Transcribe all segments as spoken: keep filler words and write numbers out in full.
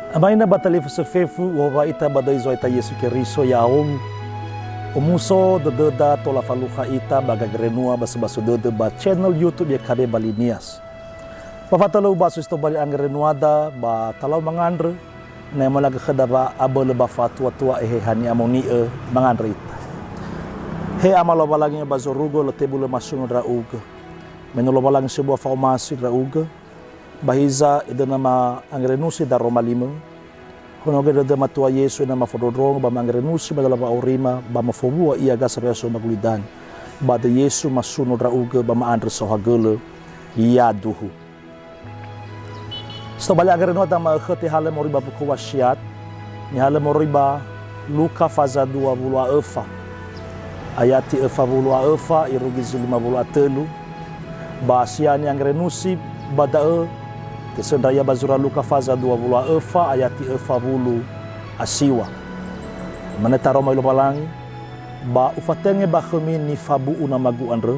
Amaina ba talifusö fefu, u'owai ita ba döi Zo'aya ita Yesu Keriso ya'ahowu. Omuso dödöda tola falukha ita ba gangrenua ba sobaso dödö ba channel YouTube Y K B Bali Nias. Ba fatalö ubasu si tobali angrenuada ba talau mangandrö, na emolagö khöda wa'abölö ba fa'atuatua Eheha Ni'amoni'ö mangandrö ita. He Ama Lowalangi ba zorugo, lö tebu lö masuno ndra'ugö. Me no Lowalangi sebua fa'omasi ndra'ugö, ba hiza edöna ma'angrenusi daroma limö, honogö dödö Matua Yesu ena'ö mafondrondrongo ba ma'angrenusi ba dalu wa'aurima ba mafowua ia gasa pe'aso ba gulidanö. Ba döi Yesu masuno ndra'ugö ba ma'andrö saohagölö, yaduhu. Si tobali angrenuada ma'ökhö tehalö moroi ba mbuku Wasiat, nihalö moroi ba Luka faza dua wulu a öfa. Ayati öfa wulu a öfa irugi zi lima wulu a tölu, ba sia ni'angrenusi ba da'ö, tesöndra ia ba zura Luka faza dua wulu a öfa ayati öfa wulu a siwa. Imane taroma Lowalangi, "Ba ufatenge ba khömi nifabu'u namagu andrö,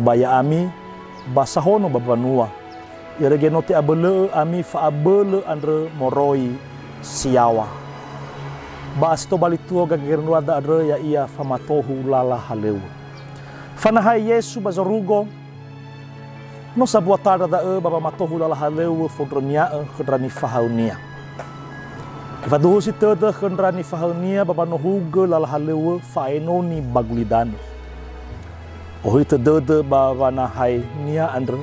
ba ya'ami ba sahono ba mbanua, irege no te'abölö'ö ami fa'abölö andrö moroi si yaŵa." Ba si tobali tuo gangrenuada andrö ya'ia famatohu lala halöŵö. Fanahai Yesu ba zorugo, no sambua tandra da'ö ba wamatohu lala halöŵö fondrönia'ö khö ndra nifahaö-Nia. Ifaduhusi tödö khö ndra nifahaö-Nia ba wanohugö lala halöŵö fa'aenoni ba gulidanö. Ohitö dödö ba wanahai-Nia andrö,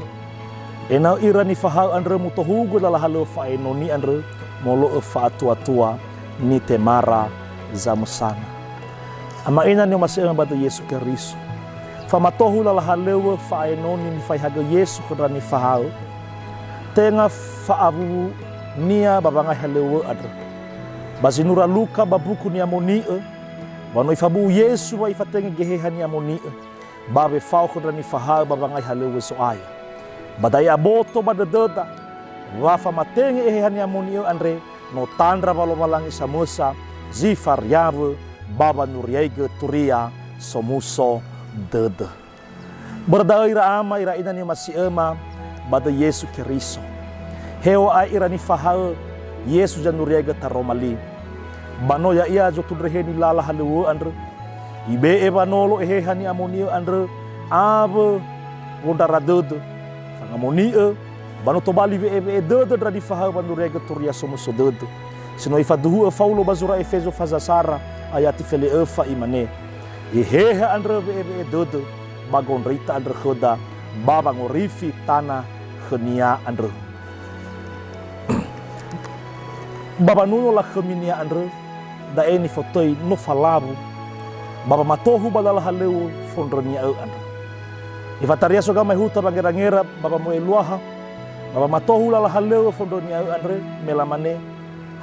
ena'ö ira nifahaö andrö mutohugö lala halöŵö fa'aenoni andrö molo'ö fa'atuatua nitemara zamösana. Ama'ena ni'omasi'öma ba döi Yesu Keriso. Famatohu lala halöŵö fa'aenoni nifaehagö Yesu khö ndra nifahaö, tenga fa'awuwu-Nia ba wangai halöŵö andrö. Ba zinura Luka ba mbuku Ni'amoni'ö, wa no Ifabu'u Yesu wa Ifatenge Geheha Ni'amoni'ö, ba wefao khö ndra nifahaö ba wangai halöŵö Zo'aya. Ba da'e aboto ba dödöda, wa famatenge Eheha Ni'amoni'ö andre no tandra wa Lowalangi samösa zi fariawö ba wanuriaigö turia somuso dödö. Börö da'ö ira ama, ira ina ni'omasi'öma ba döi Yesu Keriso. Heŵa'ae ira nifahaö Yesu zanuriaigö taroma li. Ba no ya'ia zotundreheni lala halöŵö andrö. Ibe'e wanolo Eheha Ni'amoni'ö andrö awö wondrara dödö. Fangamoni'ö, ba no tobali we'ewe'e dödö ndra nifahaö wanuriaigö turia somuso dödö. Si no ifaduhu'ö Faulo ba zura Efezo faza sara, ayati fele'öfa, imane, "Eheha andrö we'ewe'e dödö ba gondröita andrö khöda ba wangorifi tana khönia andrö." Ba wanuno lakhöminia andrö, da'e nifotöi no falawu, ba wamatohu ba lala halöŵö fondrönia'ö andrö. Ifataria so gamaehuta wangerangera ba wamo'eluaha, ba wamatohu lala halöŵö fondrönia'ö andrö, me lamane,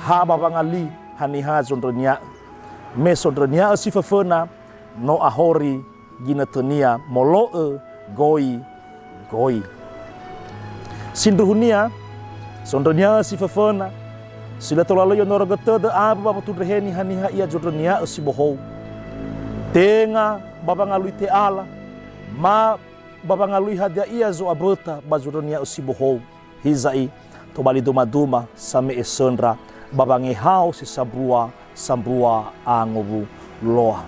"Ha ba wangali haniha zondrönia'ö. Me sondrönia'ö si föföna, no ahori ginötönia molo'ö goi-goi." Sindruhunia, sondrönia'ö si föföna, si lö tola lö i'onorogö tödö awö ba wotundreheni haniha ia zondrönia'ö si bohou. Tenga ba wangalui te'ala, ma ba wangalui hadia ia zo'aböta ba zondrönia'ö si bohou. Hiza'i, tobali dumaduma same'e söndra ba wangehao si sambua, sambua angowuloa.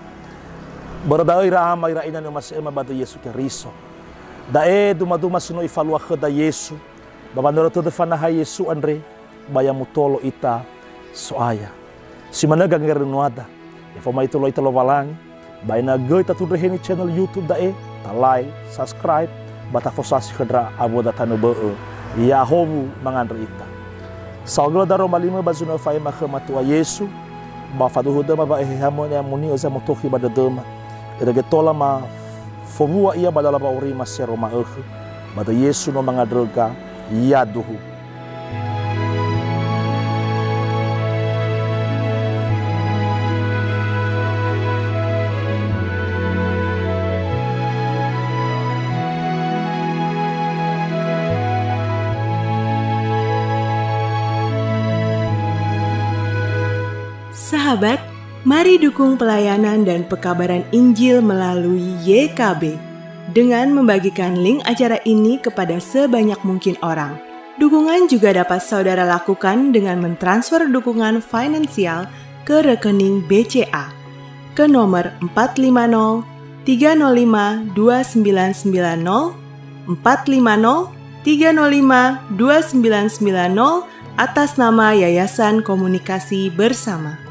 Börö da'ö ira ama, ira ina ni'omasi'öma ba döi Yesu Keriso. Da'e dumaduma si no ifalua khöda Yesu, ba wanörö tödö fanahai Yesu andre, ba ya mutolo ita So'aya. Si manö gangrenuada, ya faoma itulö ita Lowalangi, ba ena'ö göi tatundreheni channel YouTube da'e, ta like, subscribe, ba tafosasi khö ndra awöda tanö bö'ö, ya'ahowu mangandrö ita. Saohagölö daroma limö ba zunö fa'ema khö Matua Yesu, ba faduhu döma ba Eheha-Mö Ni'amoni'ö zamotokhi ba dödöma, irege tola ma fowua ia ba dalu wa'aurima sero ma'ökhö, ba döi Yesu no mangandröga, yaduhu. Sahabat, mari dukung pelayanan dan pekabaran Injil melalui Y K B dengan membagikan link acara ini kepada sebanyak mungkin orang. Dukungan juga dapat saudara lakukan dengan mentransfer dukungan finansial ke rekening B C A ke nomor empat lima nol tiga nol lima dua sembilan sembilan nol, empat lima nol tiga nol lima dua sembilan sembilan nol, atas nama Yayasan Komunikasi Bersama.